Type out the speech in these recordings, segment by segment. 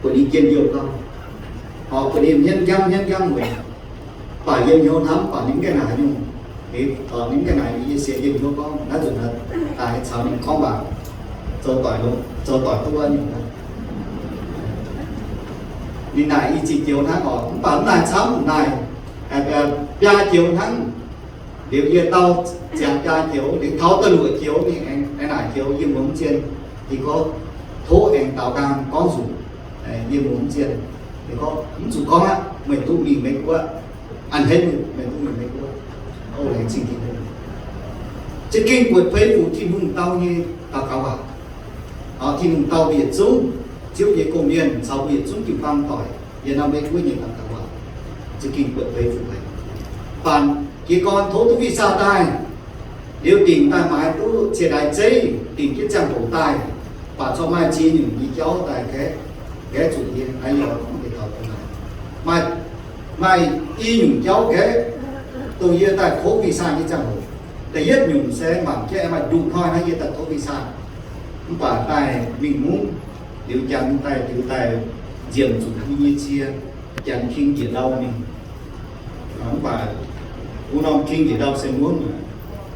Buatc ninh jien youh gau, horpc buatc ninh hmien njang hmien njang weic, baac yiem hnyouv hnamv baac ninh mv gaengh naaic nyungc. Ninh mv gaengh naaic nyungc, yie sienx yiem hnyouv gorngv naaiv nzunc daaih caux ninh gorngv waac, zoux doic, zoux doic duqv wuov nyungc. Ninh naaic i ziex joux hnangv oc, mv baac mv naaic camv, naaic biaa joux hnangv. Liuz yie dau ziangx biaa joux, liuz taux da'luoqc joux ninh aengx naaic joux yie muonz mv zien. Ninh gorngv tov aengx daaux nqaang gorngv nzunc, yie muonz mv zien. Ninh gorngv mv zuqc gorngv aqv, meih duqv mingh Meiv Guoqv. A'hneiv meih duqv mingh Meiv Guoqv. O, laengz zingh Tin-Hungh. Za'gengh buatc fei fuc Tin-Hungh dau nyei daux gaux waac. Tin-Hungh dau mbuo yietc zungv, Ziouv nyei gong-mienh caux mbuo yietc zungv jiu-baang doic yiem naaiv Meiv Guoqv nyei daux gaux waac. Za'gengh buatc fei fuc haic. Baac jiez gorn tov duqv visa daaih, liuz dingc daaih maaiz duqv cie-ndaix zeiv, dingc jienv ziangh hoc daaih, baac corc maaih ziex nyungc nyei jauv daaih nqaeqv, nqaeqv zuqc yie naaiv yie oix gorngv deix taux dongh naaic. Maaih, maaih i nyungc jauv nqaeqv dongh yie daaih tov visa nyei ziangh hoc. Da'yietv nyungc se mangc jienv maaih nduqc hnoi naaiv yie daaih tov visa, mv baac daaih mingh mungv, liuz janx daaih, liuz daaih nziemc zuqc yie nyei cie, janx king njiec ndau mingh. Mv baac wuov norm king njiec ndau se mungv,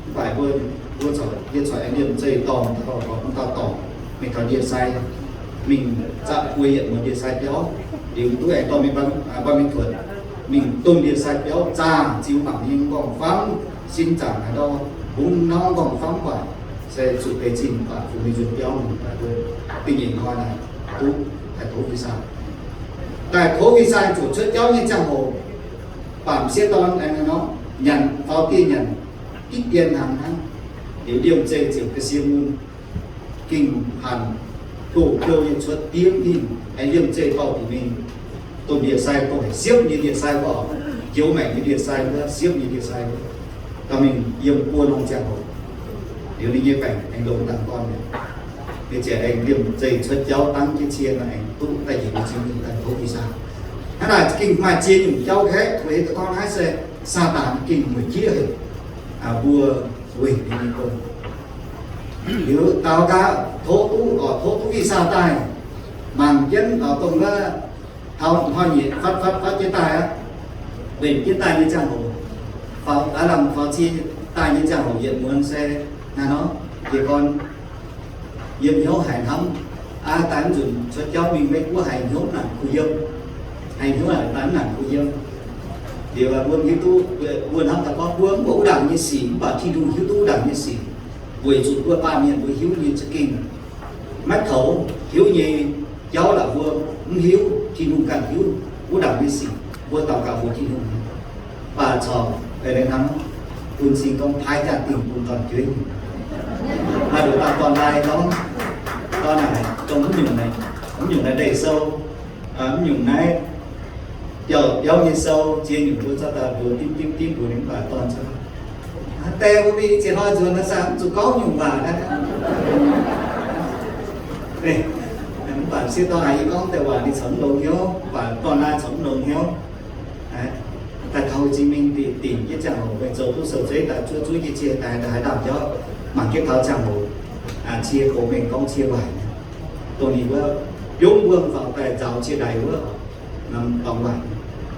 mv baac mbuo, mbuo corc, yie corc aengx liemh zeih dorngc, mv dauh dorngc mingh taux ndie-sai, mingh zaqv buo yietc muonz ndie-sai biauv, liuz duqv aengx dorh mingh Ban Mei Tuotc, mingh domh ndie-sai biauv zaah ziux mangc nyei m'nqorngv-famv, sin zaangc haaix ndau, bungx norm m'nqorngv-famv guangc, se zuqc deix zinh baac fungx mingh nzuonx biauv mingh, da'nyeic hnoi naaic duqv daaih tov visa. Daaih tov visa zuqc cuotv jauv nyei ziangh hoc, baac m'sieqv dorn aengx nor, nyanc faaux dieh nyanc, gitv dien hnaangx hnangv. Liuz liemh zeih ziouc ga'sie mun, gengh hanc doh kouv nyei cuotv diemv ninh, aengx liemh zeih dorh bieqc mingh domh ndie-sai, dongh haic siepv nyei ndie-sai gorngv, joux maengc nyei ndie-sai wuov, siepv nyei ndie-sai wuov, dorh mingh yiem buo norm ziangh hoc. Liuz ninh nyei baengc aengx longx dangh gorn mi'aqv. Ninh ziouc aengx liemh zeih cuotv jauv dangv jienv cie nor aengx duqv daaih njiec nyei zingh mingh daaih tov visa. Hnangv naaic gengh maaih ziex nyungc jauv nqaeqv, weic gorngv naaiv se Saadaan gengh mueic jieqv haic mbuo weic ninh nyei gong. Liuz daux gaux tov duqv, tov duqv visa daaih, mangc jienv dongh wuov taux hnoi-nyieqc fatv fatv fatv jienv daaih aqv, mbenc jienv daaih nyei ziangh hoc, faaux aav lamh faaux cie daaih nyei ziangh hoc yietc muonz se naaiv nor, jiez gorn yiem hnyouv haiz hnamv, aa, daaih mv nzunc cuotv jauv mingh Meiv Guoqv haiz hnyouv naanc kuh yiem, haiz hnyouv daaih mv naanc kuh yiem. Liuz mbuo hiuv duqv, mbuo hnamv daaih gorngv mbuo mv buatc wuov ndaangc nyei sic, mv baac Tin-Hungh hiuv duqv wuov ndaangc nyei sic, weic zuqc mbuo baamh mienh mbuo hiuv nyei za'gengh maiv kouv, hiuv nyei jauv la'buo mv hiuv, Tin-Hungh ganh hiuv wuov ndaangc nyei sic, mbuo daux gaux mbuox Tin-Hungh. Mv baac corc hnangv bun cing gorngv paaiv jaa-dingh bun dorn-jueiv, maaih nduqc dauh dorn-laai gorngv, dorn aac, dongh mv nyungc naaiv, mv nyungc naaiv ndeic sou, mv nyungc naaiv biauv, biauv nyei sou, ziex nyungc mbuo zorqv daaih mbuox dimv dimv dimv mbuox ninh, mv baac dorn ziouc, die, mbuo mingh ziex hnoi nzuonx naaiv, mv zuqc gorngv nyungc waac naaiv. Mv baac sieqv dorn haiz yie gorngv deix waac ninh corc mv longx hnyouv, mv baac dorn-laai corc mv longx hnyouv. Daaih taux zingh mingh dingc jienv ziangh hoc meih zoux duqv sou zeiv daaih zuov zuov jienv cie daaih haaix ndaamv jauv, mangc jienv taux ziangh hoc cie gox mengh gorngv cie waaic, dongh ninh wuov biomv wuom faaux daaih nzaaux cie ndaix wuov, norm dorngx waaic.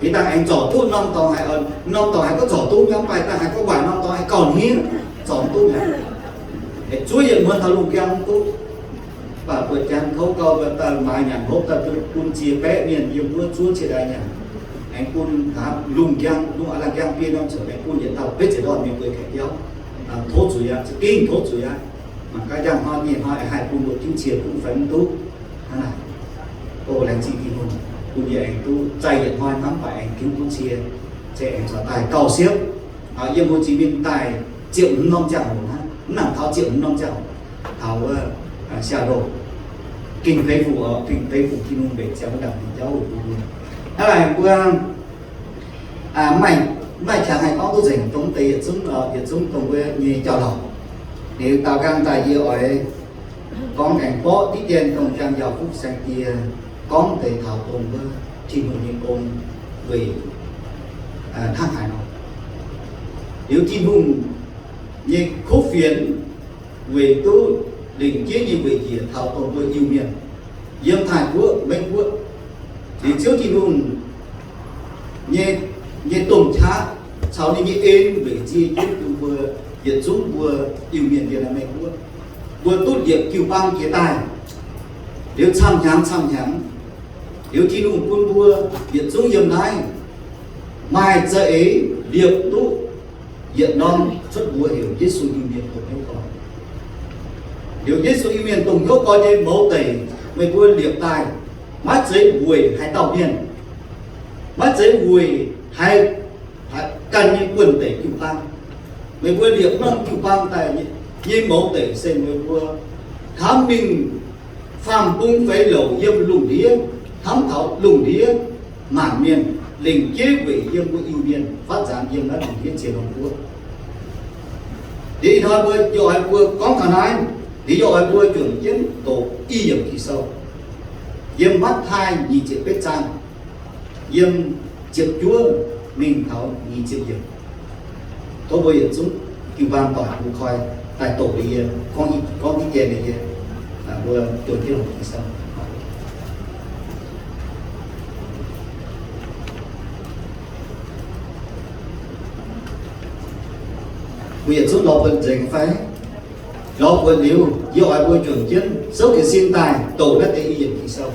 Ih dangh aengx zorc duqv norm dorngx haic, norm dorngx haic gorngv zorc duqv nyei, mv baac dangh haic gorngv waaic norm dorngx haic gauh hniev, zorc mv duqv mi'aqv. Zuov yietc muonz taux lungh njang mv duqv. Mv baac buatc jangx kouv gau, daaih maaiz nyanc hopv daaih bun ziex baeqv mienh yiem wuov zuov cie ndaix nyanc. Aengx bun lungh njang, lungh aav laanh njang biei norm ziouc aengx bun yietc dauh betv ziepc ndorn mienh bueix kaeqv biauv. Tov zuiz aqv, za'gengh tov zuiz aqv. Mangc gaax njang hnoi nyei hnoi aengx haih bun mbuo tiuv cie bun fai mv duqv. Hnangv naaic, o, laengz zingh Tin-Hungh bun yie aengx duqv zaih yietc hnoi hnamv baac aengx tiuv duqv cie, se aengx corc daaih gauh siepv. Yiem mbuo zingh mingh daaih ziepc hmz norm ziangh hoc hnangv, mv nangc taux ziepc hmz norm ziangh hoc, taux wuov Seattle. Gengh fei fuc oc, gengh fei fuc Tin-Hungh mbenc ziangx wuov ndaangc nyei jauv weic bun mbuo. Hnangv naaic mbuo mv maaih, mv maaih qangx haih gorngv duqv nzengc dongh deix yietc zungv, yietc zungv dongh mbuo nyei jauv-louc. Liuz daaux nqaang daaih yie oix gorngv aengx borqv diqv dien dongh Janx-Yaauc Fuqv Saeng Die gorngv deix taux dongh wuov Tin-Hungh nyei gong weic hnangv haaix nor. Liuz Tin-Hungh nyei kuv fienx weic duqv lingc jeiv nyei weic njiec taux dongh mbuo Iu-Mienh. yiem Taiv-Guoqv, Meiv-Guoqv. Liuz Ziouv Tin-Hungh nyei, nyei domh qaqv caux ninh nyei en weic nzie jienv bun mbuo yietc zungv mbuo Iu-Mienh yiem naaiv Meiv-Guoqv. Mbuo duqv liepc jiu-baang jiex daaih, liuz camv-hnyangx camv-hnyangx, liuz Tin-Hungh bun mbuo yietc zungv yiem naaiv maaih za'eix liepc duqv yietc norm cuotv mbuox heuc Yesu Iu-Mienh dongh hnyouv gorn. Liuz Yesu Iu-Mienh dongh hnyouv gorn nyei mouz deic, meih mbuo liepc daaih maiv zeiz weic haaix dauh mienh, maiv zeiz weic haaix, haaix ganh nyei buonv-deic jiu-baang. Meih mbuo liepc norm jiu-baang daaih nyei mouz deic se meih mbuo hnamv mingh faam-bung feix louc yiem lungh ndiev, hnamv taux lungh ndiev maanc mienh, lengc jeiv weic yiem mbuo Iu-Mienh faatv nzaanx yiem naaiv lungh ndiev ziex norm guoqv. Liuz ih hnoi mbuo yie oix mbuo gorngv taux naaiv, liuz yie oix mbuo juangc jienv doqc i yiemc Ging-Sou, yiem Matv^taai nyic ziepc betv zaang, yiem ziepc juov mingh taux nyic ziepc yiemc. Tov mbuo yietc zungv jiu-baang doic mbuo koi daaih doqc liuz yie gorngv, gorngv diqv dien liuz yie, mbuo juangc jienv doqc Ging-Sou. Mbuo yietc zungv lorz buonc nzengc fai? Lorz buonc liuz, yie oix mbuo juangc jienv souv jiez sin daaih doqc naaiv deix i yiemc Ging-Sou.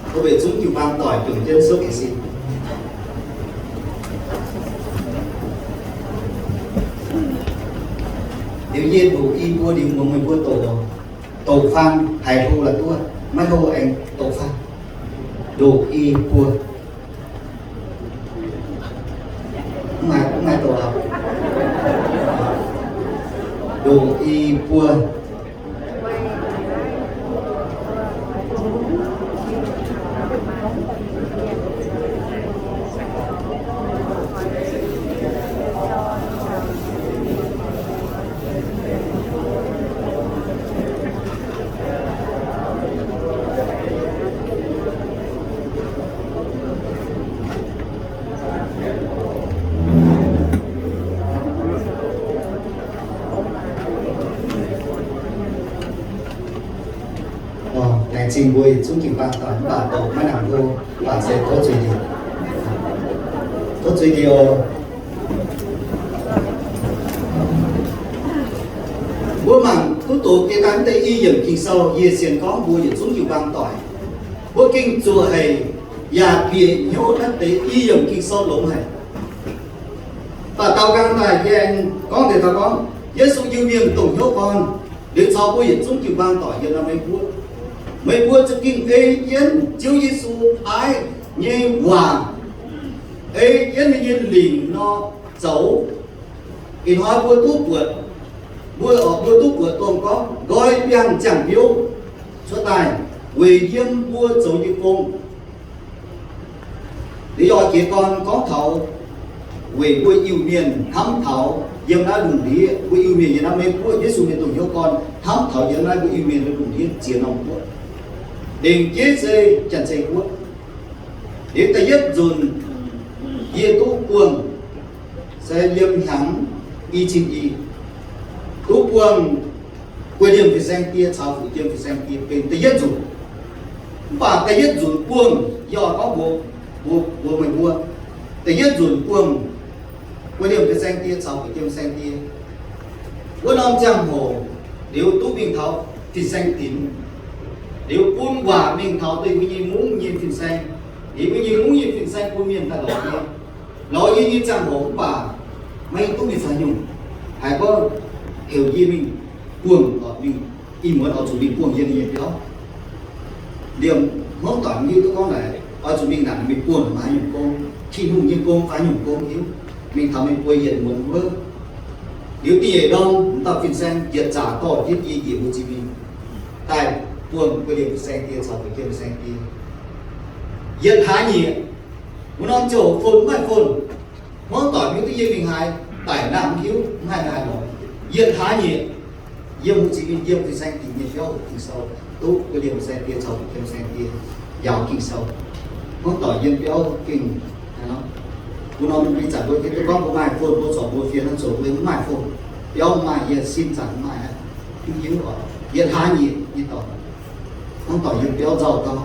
Mbuo yietc zungv jiu-baang doic juangc jienv souv jiez sin. Liuz yie ndoqc i buo liuz muangx meih mbuo doqc. Doqc faang haiz hlo la'duqv, maiv hlo aengx doqc faang. Ndoqc i buo. Mv maaih, mv maaih doqc aqv. Ndoqc i buo. Laengz zingh mbuo yietc zungv jiu-baang doic, mv baac doqc maiv nangc hlo, mv baac se tov zuiz njiec. Tov zuiz njiec oc. Mbuo mangc duqv doqc jiex daaih naaiv deix i yiemc Ging-Sou, yie sienx gorngv mbuo yietc zungv jiu-baang doic, mbuo gengh zuoqc haic yaac bieqc hnyouv naaiv deix i yiemc Ging-Sou longx haic. Mv baac daaux nqaang daaih yie aengx gorngv deix daaih gorngv, Yesu Iu-Mienh dongh hnyouv gorn, liuz caux mbuo yietc zungv jiu-baang doic yiem naaiv Meiv-Guoqv, meih mbuo za'gengh ei jienv Ziouv Yesu paaiv nyei waac, ei jienv ninh nyei lingc nor zoux. Ih hnoi mbuo duqv buatc, mbuo, mbuo duqv buatc dongh gorngv nqoi biangh ziangh biouv cuotv daaih weic yiem mbuo zoux nyei gong. Liuz yie oix jiez gorn gorngv taux weic mbuo Iu-Mienh hnamv taux yiem naaiv lungh ndiev, mbuo Iu-Mienh yiem naaiv Meiv-Guoqv, Yesu Mienh dongh hnyouv gorn hnamv taux yiem naaiv mbuo Iu-Mienh nyei lungh ndiev ziex norm guoqv. Lengc jeiv se Janx-Zei Guoqv. Liuz da'yietv nzunc yie duqv buangh se yiem hnyangx i cin i, duqv buangh Guei Liemh Fin-Saeng Die caux Fu'jueiv Fin-Saeng Die benx da'yietv nzunc. Mv baac da'yietv nzunc buangh, yie oix gorngv mbuox, mbuox, mbuox meih mbuo, da'yietv nzunc buangh Guei Liemh Fin-Saeng Die caux Fu'jueiv Fin-Saeng Die wuov norm ziangh hoc, liuz duqv mingh taux fin-saeng dinx, liuz bun waac mingh taux deix mbuo nyei mungv nyei fin-saeng, liuz mbuo nyei mungv nyei fin-saeng bun mienh daaih lorz yie. Lorz yie nyei ziangh hoc mv baac maiv duqv mingh fai nyungc, haiz gorngv heuc yie mingh buangh, mingh ih muonz oix zuqc mingh buangh yie nyei biauv. Liemh hmuangv doic mv hiuv duqv gorngv naaic oix zuqc mingh naaic mingh buangh maaih nyungc gong, Tin-Hungh nyei gong fai nyungc gong hiuv, mingh taux mingh bueix yietc muonz wuov. Liuz da'nyeic ndorm m'dauh fin-saeng yietc zaqc dorh jienv yie njiec mbuo zingh mingh daaih buangh Guei Liemh Fin-Saeng Die caux Fu'jueiv Fin-Saeng Die. Yietc hlaax nyieqc, wuov norm ziouc fon mv maaih fon. Hmuangv doic mv hiuv duqv yie mingh haaix, daic nangh mv hiuv, mv haih haaix lorz. Yietc hlaax nyieqc, yiem mbuo zingh mingh yiem fin-saeng dinx nyei biauv hoqc Ging-Sou, duqv Guei Liemh Fin-Saeng Die caux Fu'jueiv Fin-Saeng Die njaaux Ging-Sou. Hmuangv doic yiem biauv gengh, wuov norm mbuo zanc mbuo hiuv duqv gorngv mbuo maaih fon, mbuo zorc mbuo fienx naaiv zoux mbuo mv maaih fon. Biauv mv maaih, yie sin zanc mv maaih, mv hiuv oc. Yietc hlaax nyieqc nyei dorngx. Hnangv doic yiem biauv nzauh gau,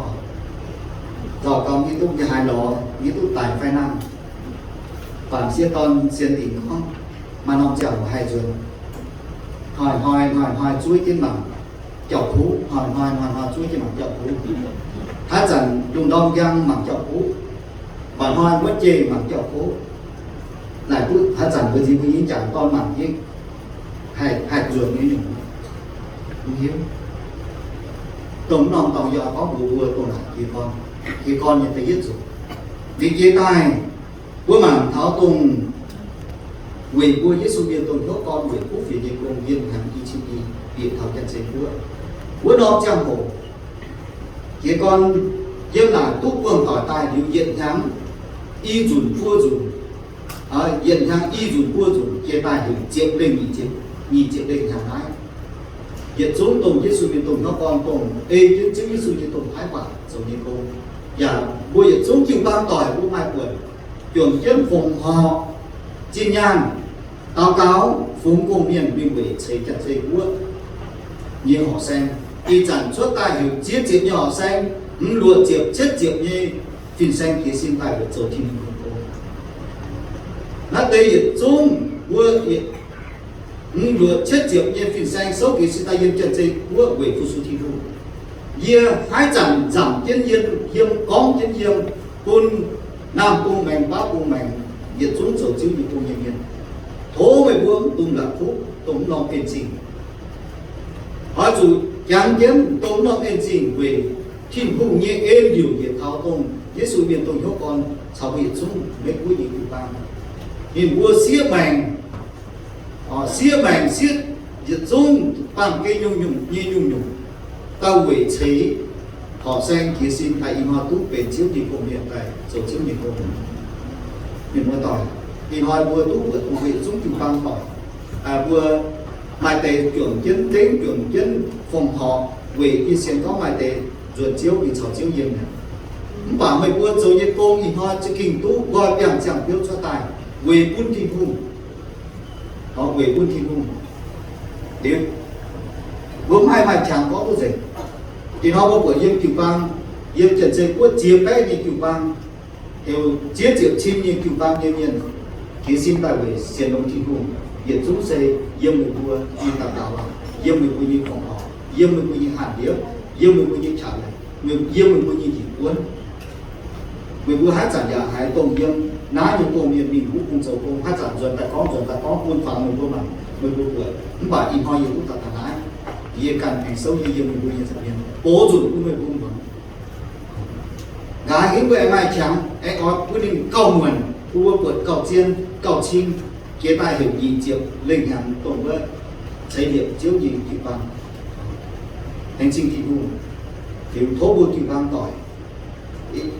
nzauh gau, mv hiuv duqv nyei haaix lorz, mv hiuv duqv daic fai nangh. Baac m'sieqv dorn sienx dingc gorngv, maaih norm ziangh hoc haih nzuonx. Hnoi-hnoi hnoi-hnoi zuov jienv mangc jauv-kuv, hnoi-hnoi hnoi-hnoi zuov jienv mangc jauv-kuv. Haaix zanc lungh ndorm njang mangc jauv-kuv, mba'hnoi wuov jeiv mangc jauv-kuv. Naaic duqv haaix zanc mbuo nziex mbuo nyei jangc dorn mangc jienv haih, haih nzuonx nyei nyungc, mv hiuv. Dongh norm dorngx yie oix gorngv mbuox mbuo dongh naaic jiez gorn, jiez gorn nyei da'yietv nzunc. Liuz jiex daaih, mbuo mangc taux dongh weic mbuo Yesu mienh dongh hnyouv gorn weic kuv fienx nyei gong yiem hnyangx i cin i bieqc taux Janx-Zei Guoqv wuov norm ziangh hoc, jiez gorn yiem naaic duqv buangh doic daaih liuz yietc hnyangx i nzunc buo nzunc, yietc hnyangx i nzunc buo nzunc jiex daaih heuc ziepc lengh nyic ziepc, nyic ziepc lengh hnyangx naaiv. Yietc zungv dongh Yesu mienh dongh hnyouv gorn dongh ei jienv Ziouv Yesu nyei domh paaiv waac zoux nyei gong. Yaac mbuo yietc zungv jiu-baang doic mbuo maaih buonc juangc jienv fongc horc, zinh nyaanh, daux gaux, fungx gong-mienh mingh weic ceix Janx-Zei Guoqv nyei horqc saeng. Ih zanc cuotv daaih heuc ziex ziepc nyei horqc saeng, hmz luoqc ziepc, cietv ziepc nyei fin-saeng jiez sin daaih weic zoux Tin-Hungh nyei gong. Naaiv deix yietc zungv mbuo hmz luoqc cietv ziepc nyei fin-saeng souv jiez sin daaih yiem Janx-Zei Guoqv weic fu-sux Tin-Hungh. Yie haaix zanc nzamc jienv yiem, yiem gorngv jienv yiem, bun naamh bung maengx, baav bung maengx, yietc zungv zoux Ziouv nyei gong nyei mienh. Tov meih mbuo mv dungx la'kuqv dongh mv norm en-zingh. Oix zuqc jangx jienv dongh mv norm en-zingh weic Tin-Hungh nyei en liuc yietc taux dongh Yesu mienh dongh hnyouv gorn caux mbuo yietc zungv Meiv Guoqv nyei jiu-baang. Ninh mbuo siev maengc, siev maengc siev yietc zungv baamh gen nyungc-nyungc nyei nyungc-nyungc, daaih weic ceix horqc saeng jiez sin daaih ih hnoi duqv benx Ziouv nyei gong-mienh daaih zoux Ziouv nyei gong. Mienh muoz-doic, ih hnoi mbuo duqv buatc dongh mbuo yietc zungv jiu-baang doic, mbuo maaih deix juangc jienv dengv, juangc jienv fongc horc, weic yie sienx gorngv maaih deix nzuonx Ziouv mingh caux Ziouv yiem mi'aqv. Mv baac meih mbuo zoux nyei gong ih hnoi za'gengh duqv nqoi biangh ziangh biouv cuotv daaih weic bun Tin-Hungh, weic bun Tin-Hungh. Liuz, mbuo mv haih maaih qangx gorngv duqv nzengc. Ih hnoi mbuo buatc yiem jiu-baang, yiem Janx-Zei Guoqv ziex baeqv nyei jiu-baang, heuc ziex ziepc cin nyei jiu-baang nyei mienh jiez sin daaih weic sienx longx Tin-Hungh, yietc zungv se yiem meih mbuo nyei daux gaux, yiem meih mbuo nyei fongc horc, yiem meih mbuo nyei haanh liepv, yiem meih mbuo nyei qaqv, yiem meih mbuo nyei njiec buonv. Meih mbuo haaix zanc yaac haiz dongh yiem naaiv nyei gong-mienh mingh wuov bung zoux gong, haaix zanc nzuonx daaih gorngv, nzuonx daaih gorngv bun fangx meih mbuo mangc, meih mbuo buatc. Mv baac ih hnoi yie duqv daaih taux naaiv, yie ganh aengx souv yie yiem meih mbuo nyei nza'hmien, box nzunc bun meih mbuo muangx. Nqa'haav hingv mbuo aengx maaih qangx, aengx oix bun ninh gauh muonc, bun mbuo buatc gauh zien, gauh cing, jiex daaih heuc nyic ziepc lengh hnyangx dongh wuov ceix liepc Ziouv nyei jiu-baang. Laengz zingh Tin-Hungh, liuz tov mbuo jiu-baang doic,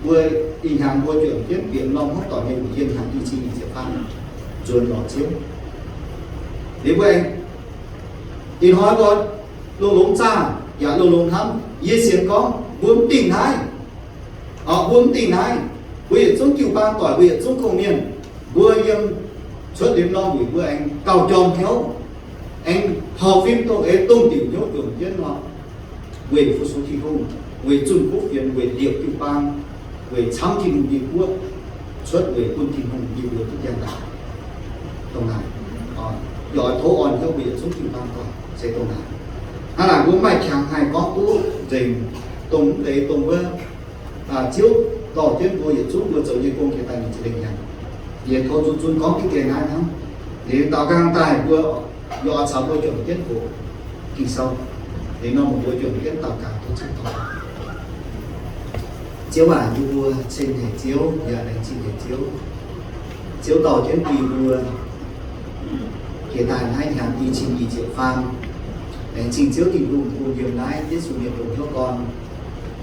mbuo ih hnyangx mbuo juangc jienv bieqc norm hopv doic nyei wuic yiem hnyangx i cin nyic ziepc faam nzuonx lorz Ziouv. Liuz mbuo aengx ih hnoi mbuo longx-longx zaah yaac longx-longx hnamv. Yie sienx gorngv mbuo mv dingh naaiv, mbuo mv dingh naaiv, mbuo yietc zungv jiu-baang doic, mbuo yietc zungv gong-mienh, mbuo yiem cuotv liuz norm wuic mbuo aengx gauh jorm hnyouv, aengx taux fim dongh eix domh diuc hnyouv juangc jienv nor, weic fu-sux Tin-Hungh, weic zunh kuv fienx, weic liepc jiu-baang, weic camv Tin-Hungh nyei guoqv, cuotv weic bun Tin-Hungh nyei mbuox duqv njang-laangc. Dongh naaic, yaac oix tov orn hnyouv mbuo yietc zungv jiu-baang doic se dongh naaic. Hnangv naaic mbuo mv maaih qangx haih gorngv duqv nzengc dongh mv deix dongh wuov Ziouv dorh jienv mbuo yietc zungv mbuo zoux nyei gong jiex daaih nyei za'lengh hnyangx. Yie tov nzunc zunc gorngv diqv dien naaiv hnangv. Liuz daaux nqaang daaih mbuo yaac oix caux mbuo juangc jienv hoqc Ging-Sou. Liuz nor meih mbuo juangc jienv daaux nqaang tov Ziouv dorh. Ziouv aac, yie mbuo ceng haic Ziouv, yaac laengz zingh haic Ziouv. Ziouv dorh jienv bun yie mbuo jiex daaih naaiv hnyangx i cin nyic ziepc faam. Laengz zingh Ziouv Tin-Hungh bun yiem naaiv Yesu mienh dongh hnyouv gorn,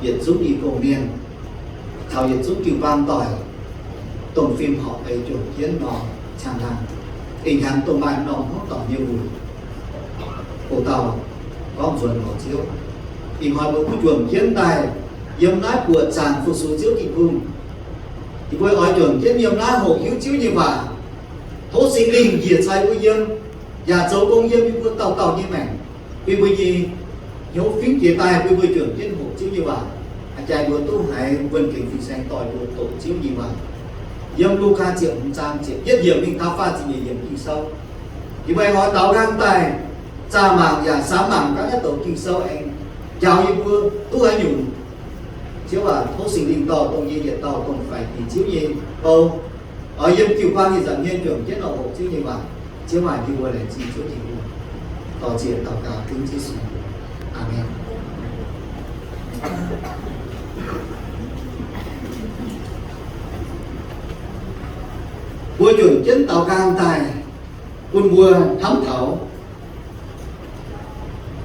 yietc zungv i gong-mienh, caux yietc zungv jiu-baang doic, dongh fim horpc ei juangc jienv nor, cang hlang ih hnyangx dongh maaih norm hmuangv doic nyei wuic, hoc dauh gorngv nzuonx lorz Ziouv. Ih hnoi mbuo kuv juangc jienv daaih yiem naaiv buoqc zaangc fu-sux Ziouv Tin-Hungh. Yie mbuo oix juangc jienv yiem naaiv hoqc hiuv Ziouv nyei waac. Tov Singx Lingh njiec cai mbuo yiem, yaac zoux gong yiem yie mbuo dauh dauh nyei maengc, bun mbuo nyei hnyouv fingx jiex daaih bun mbuo juangc jienv hoqc Ziouv nyei waac. A'jang mbuo duqv haiz wuonh gengx fin-saeng dorh mbuo doqc Ziouv nyei waac. Yiem Lugaa ziepc hmz zaang ziepc yietv yiemc mingh taux faah ziepc nyeic yiemc Ging-Sou. Yie mbuo aengx oix daaux nqaang daaih zaah mangc yaac samx mangc gaax naaiv doqc Ging-Sou aengx njaaux yie mbuo duqv haaix nyungc. Ziouv aac, tov Singx Lingh dorh dongh yie yietc dauh dongh faix dic Ziouv nyei bou, oix yiem jiu-baang nyei nza'hmien juangc jienv oix hoqc Ziouv nyei waac. Ziouv aac, yie mbuo laengz zingh Ziouv Tin-Hungh. Dorh ziex daaux gaux dengv Yesu. Aamen. Mbuo juangc jienv daaux nqaang daaih bun mbuo hnamv taux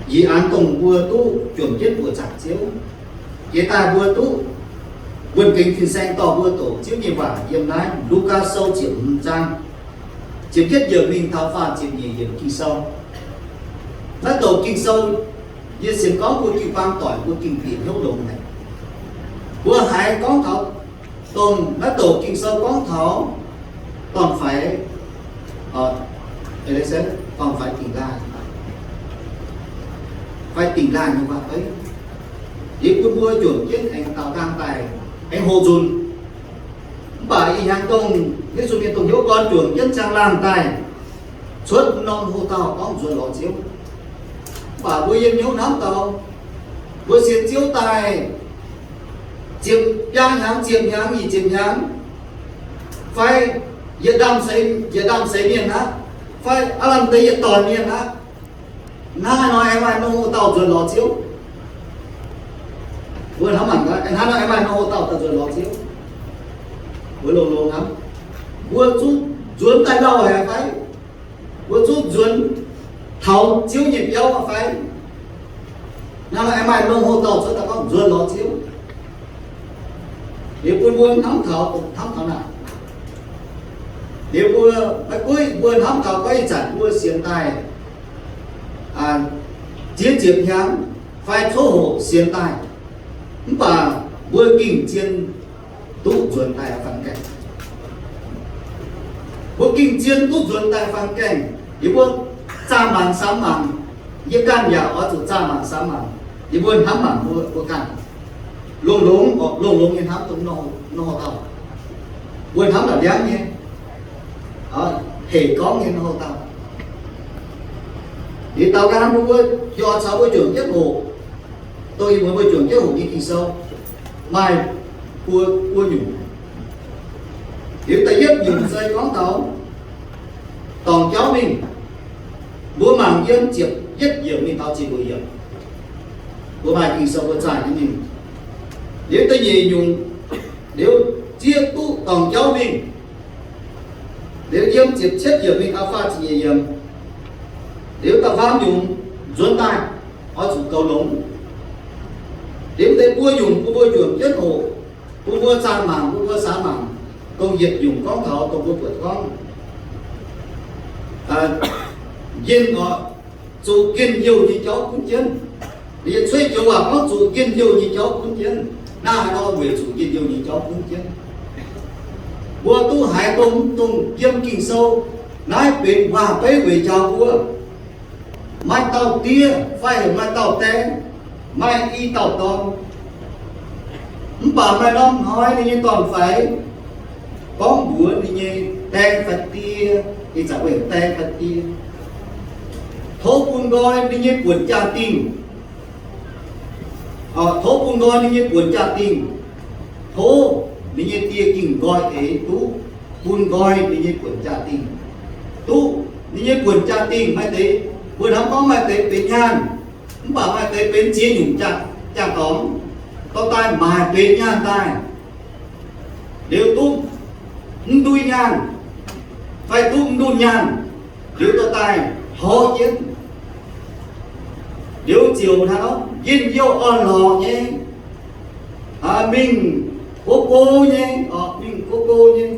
ih zanc dongh mbuo duqv juangc jienv buoqc zaangc Ziouv. Jiex daaih mbuo duqv wuonh gengx fin-saeng dorh mbuo doqc Ziouv nyei waac yiem naaiv Lugaa Sou ziepc hmz zaang ziepc yietv yiemc mingh taux faah ziepc nyeic yiemc Ging-Sou. Naaiv doqc Ging-Sou, yie sienx gorngv mbuo jiu-baang doic mbuo gengh bieqc hnyouv longx haic. Mbuo haiz gorngv taux dongh naaiv doqc Ging-Sou gorngv taux dorn-faix, dorn-faix dingc laanh, fai dingc laanh nyei waac-beiv. Liuz bun mbuo juangc jienv aengx daaux nqaang daaih aengx hoqc nzunc. Mv baac ih hnyangx dongh Yesu mienh dongh hnyouv gorn juangc jienv ziangh laangh daaih cuotv norm hoqc dauh gorngv nzuonx lorz Ziouv. Mv baac mbuo yiem hnyouv hnamv dau, mbuo sienx Ziouv daaih ziepc biaa hnyangx, ziepc hnyangx, nyic ziepc hnyangx, fai yietc ndaamv seix, yietc ndaamv seix mienh aqv, fai aav lamh deix yietc doic mienh aqv, hnangv haaix nor aengx maaih norm hoqc dauh nzuonx lorz Ziouv? Mbuo hnamv mangc gaax, hnangv haaix nor aengx maaih norm hoqc dauh daaih nzuonx lorz Ziouv? Mbuo longx-longx hnamv, mbuo zungv nzuonx daaih lauh haic fai? Mbuo zungv nzuonx taux Ziouv nyei biauv fai? Hnangv haaix nor aengx maaih norm hoqc dauh cuotv daaih gorngv nzuonx lorz Ziouv? Liuz bun mbuo hnamv taux, hnamv taux naaic. Liuz mbuo, maiv gunv mbuo hnamv taux gorngv ih zanc mbuo sienx daaih ziex ziepc hnyangx fai coqv hoqc sienx daaih, mv baac mbuo gengh zien duqv nzuonx daaih faaux gaengh. Mbuo gengh zien duqv nzuonx daaih faaux gaengh. Yie mbuo zaah mangc samx mangc, yie ganh yaac oix zuqc zaah mangc samx mangc. Yie mbuo hnamv mangc mbuo, mbuo ganh. Longx-longx, longx-longx nyei hnamv dongh norm hoqc dauh. Mbuo hnamv la'liangv nyei, hec gorngv nyei norm hoqc dauh. Liuz daaux nqaang mbuo, mbuo hiuv caux mbuo juangc jienv hoqc, dongh ih muonz mbuo juangc jienv hoqc nyei Ging-Sou maaih buo, buo nyungc. Liuz da'yietv nyungc se gorngv taux dorngc jauv mingh. Mbuo mangc yiem ziepc yietv yiemc mingh taux ziepc luoqc yiemc. Mbuo maaih Ging-Sou mbuo zaah jienv mingh. Liuz da'nyeic nyungc, liuz zieqv duqv dorngc jauv mingh. Liuz yiem ziepc cietv yiemc mingh taux faah ziepc nyeic yiemc. Liuz da'faam nyungc nzuonx daaih oix zuqc goux longx. Liuz deix buo nyungc bun mbuo juangc jienv hoqc, bun mbuo zaah mangc, bun mbuo samx mangc. Dongh yietc nyungc gorngv taux dongh mbuo buatc gorngv njien, oc, zuqc njien-youh nyei jauv gunv jienv. Liuz cueiv joux waac gorngv zuqc njien-youh nyei jauv gunv jienv. Naaiv haaix nor weic zuqc njien-youh nyei jauv gunv jienv? Mbuo duqv haiz dongh, dongh yiem Ging-Sou naaiv benx waac-beiv weic njaaux mbuo. Maaih dauh diev fai heuc maaih dauh daeng, maaih i dauh dorn. Mv baac maaih norm hnoi ninh nyei dorn-faix gorngv mbuox ninh nyei daeng fai die, ih zanc mbuo heuc daeng fai die, tov bun nqoi ninh nyei buonc jaa-dingh. Tov bun nqoi ninh nyei buonc jaa-dingh. Tov ninh nyei die gengh nqoi eix duqv bun nqoi ninh nyei buonc jaa-dingh. Duqv ninh nyei buonc jaa-dingh maaih deix, mbuo hnamv gorngv maaih deix benx nyaanh, mv baac maaih deix benx ziex nyungc jaa-, jaa-dorngx, dorh daaih maaic benx nyaanh daaih. Liuz duqv mv ndui nyaanh, fai duqv mv ndunh nyaanh, liuz dorh daaih horv jienv. Liuz ziouc hnangv nor njien-youh orn-lorqc nyei, mingh go go nyei, mingh go go nyei,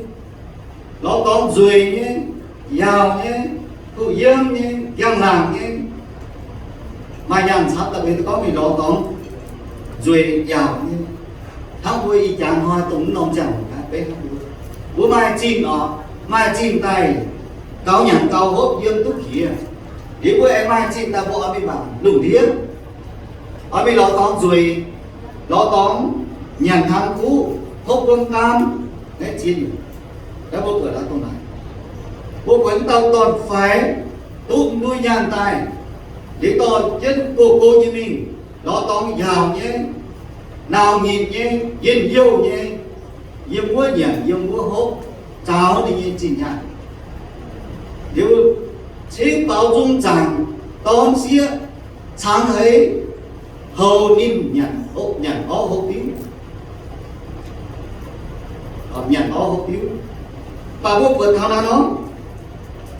lorz dorngx nzueic nyei, yaauc nyei, duqv yiem nyei, ndiangx-laangc nyei. Maaih nyaanh camv daaih mbuo gorngv mingh lorz dorngx nzueic yaauc nyei. Hnangv mbuo ih jaax hnoi dongh mv norm ziangh hoc naaiv beiv hnangv mbuo, mbuo maaih zinh oc, maaih zinh daaih gaux nyanc gaux hopv yiem duqv jiex. Liuz mbuo aengx maaih zinh daaih mbuo oix mingh mangc lungh ndiev. Oix mingh lorz dorngx nzueic, lorz dorngx nyanc hnaangx kuv, hopv wuom gaam, naaiv ziex nyungc. Naaiv mbuo buatc aqv dongh naaic. Mbuo buatc wuov dauh dorn-faix duqv m'ndui nyaanh daaih, liuz dorh jienv go-go nyei mingh, lorz dorngx yaauc nyei, nauc nyitc nyei, njien-youh nyei, yiem wuov nyanc yiem wuov hopv, zaux ninh nyei zinh nyaanh. Liuz cingv baaux nzung zaangc, dorn sieqv cangx heix, houx ninh nyanc, nyanc orv hopv diuv. Nyanc orv hopv diuv. Mv baac mbuo buatc taux naaiv nor,